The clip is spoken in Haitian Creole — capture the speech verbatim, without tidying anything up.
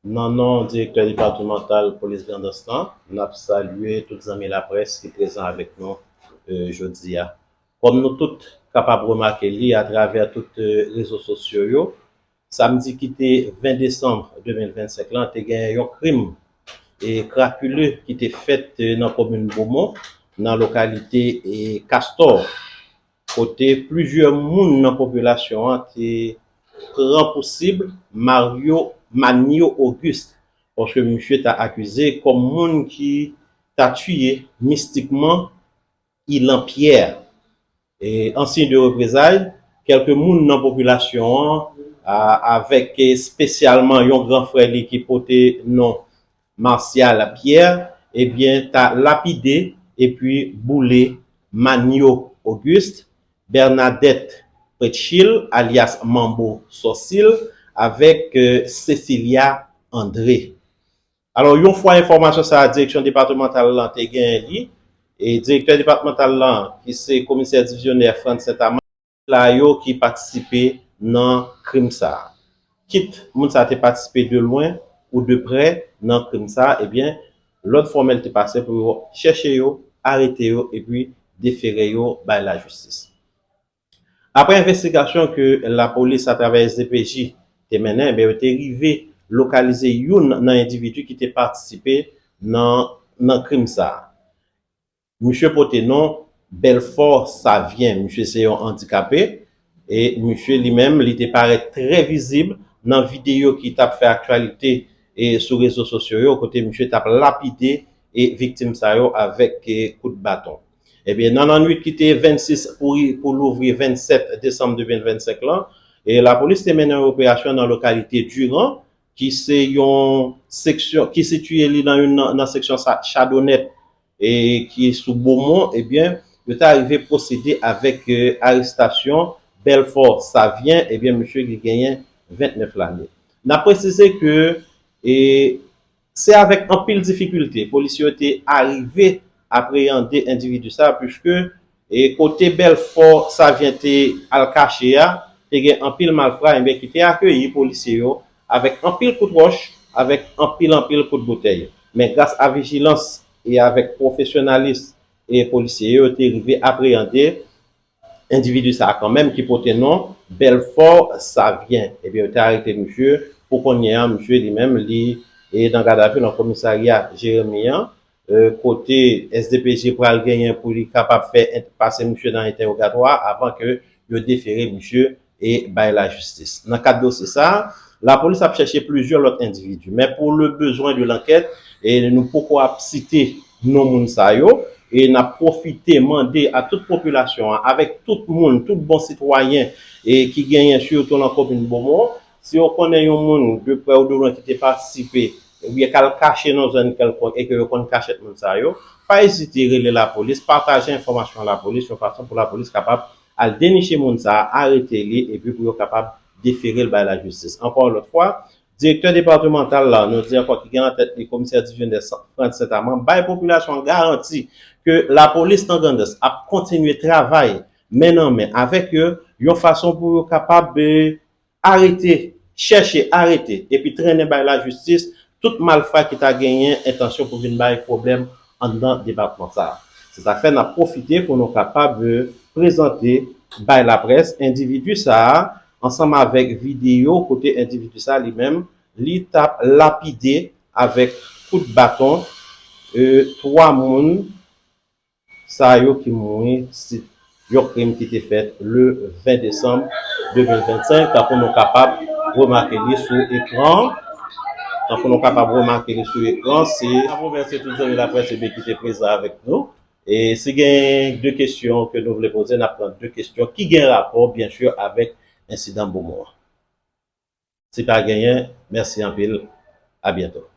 Nan non direktè depatmantal polis Grandans lan, n ap salye tout zanmi laprès ki prezan avèk nou, e, jodi a. Kòm nou tout kapab remake li atravè tout, e, rezo sosyo yo, samdi ki te ven desanm de mil vennsenk lan, te gen yon krim, e, krapile ki te fèt, e, nan komin Bomon, nan lokalite, e, Kastò, kote plizyè moun nan popilasyon an te pran pou sib Mario Manio Auguste, paske misye ta akize kòm moun ki ta tiye mistikman Ilan Pierre. E, an siy de reprezay, kèlke moun nan popilasyon an, a, avèk espesyalman yon gran frè li ki pote non Martial Pierre, ebyen, ta lapide epi boule Manio Auguste, Bernadette Pretchil, alyas Manbo Sòsil, avèk, e, Cecilia André. Alò, yon fwa enfòmasyon sa a direksyon depatmantal lan te genyen li, e direktè depatmantal lan, ki se komisè divizyonè Frantz Saint-Amand, la yo ki patisipe nan krim sa a. Kit moun sa a te patisipe de lwen ou de prè nan krim sa a, ebyen, lòd fòmèl te pase pou yo chèche yo, arete yo, epi defere yo bay lajistis. Apre envestigasyon ke lapolis atravè S D P J te mennen, ebyen, yo te rive lokalize youn nan endividi ki te patisipe nan, nan krim sa a. Misye pote non Belfort Savien. Misye se yon andikape e misye li menm, li te parèt trè vizib nan videyo ki t ap fè aktyalite e sou rezo sosyo yo, kote misye t ap lapide e viktim sa yo avèk, e, kout baton. Ebyen, nan lannwit ki te vennsis pou, pou louvri vennsèt desanm de mil vennsenk lan, e lapolis te mennen yon operasyon nan lokalite Durand, ki se yon seksyon, ki sitiye li nan youn nan, nan seksyon sa, Chadonèt, e ki sou Bomon, ebyen, yo ta rive pwosede avèk, e, arestasyon Belfort Savien, ebyen, misye ki genyen ventnèf lane. N ap presize ke, e, se avèk anpil difikilte polisye yo te arive apreyande endividi sa a, piske, e, kote Belfort Savien te al kache a, te gen anpil malfra, ebyen, ki te akeyi polisye yo avèk anpil kout wòch, avèk anpil, anpil kout boutèy. Men gras a vijilans e avèk pwofesyonalis e polisye yo, yo te rive apreyande endividi sa a kanmenm ki pote non Belfort Savien. Ebyen, yo te arete misye. Pou kounye a, misye li menm, li e nan gadavi nan komisarya Jeremi an, e, kote S D P J pral genyen pou li kapab fè en-, pase misye nan entèwogatwa avan ke yo defere misye e bay lajistis. Nan kad dosye sa a, lapolis ap chèche plizyè lòt endividi. Men pou le bezwen de lankèt, e nou poko ap site non moun sa yo, e n ap pwofite mande a tout popilasyon an, avèk tout moun, tout bon sitwayen, e ki genyen sitou nan komin Bomon, si yo konnen yon moun de prè ou de lwen ki te patisipe, oubyen k al kache nan zòn kèlkonk e ke yo konn kachèt moun sa yo, pa ezite rele lapolis, pataje enfòmasyon a lapolis yon fason pou lapolis kapab al deniche moun sa a, arete li, epi pou yo kapab defere l bay lajistis. Ankò yon lòt fwa, direktè depatmantal la, nou di ankò, ki gen nan tèt li komisè divizyonè Frantz Saint-Amand, bay popilasyon an garanti ke lapolis nan Grandans ap kontinye travay men nan men avèk yo, yon fason pou yo kapab, e, arete, chèche, arete, epi trennen bay lajistis tout malfra ki ta genyen entansyon pou vin bay pwoblèm anndan depatman sa a. Se sa k fè n ap pwofite pou nou kapab, e, prezante bay laprès endividi sa a, ansanm avèk videyo kote endividi sa a li menm, li t ap lapide avèk kout baton, e, twa moun sa yo ki mouri, se yon krim ki te fèt le ven desanm de mil vennsenk, tankou nou kapab remake li sou ekran. Tankou nou kapab remake li sou ekran, se. N ap remèsye tout zanmi laprès ebyen ki te prezan avèk nou. E si gen de kesyon ke nou vle poze, n ap pran de kesyon ki gen rapò, byen si, avèk ensidan Bomon an. Si pa genyen, mèsi anpil. A byento.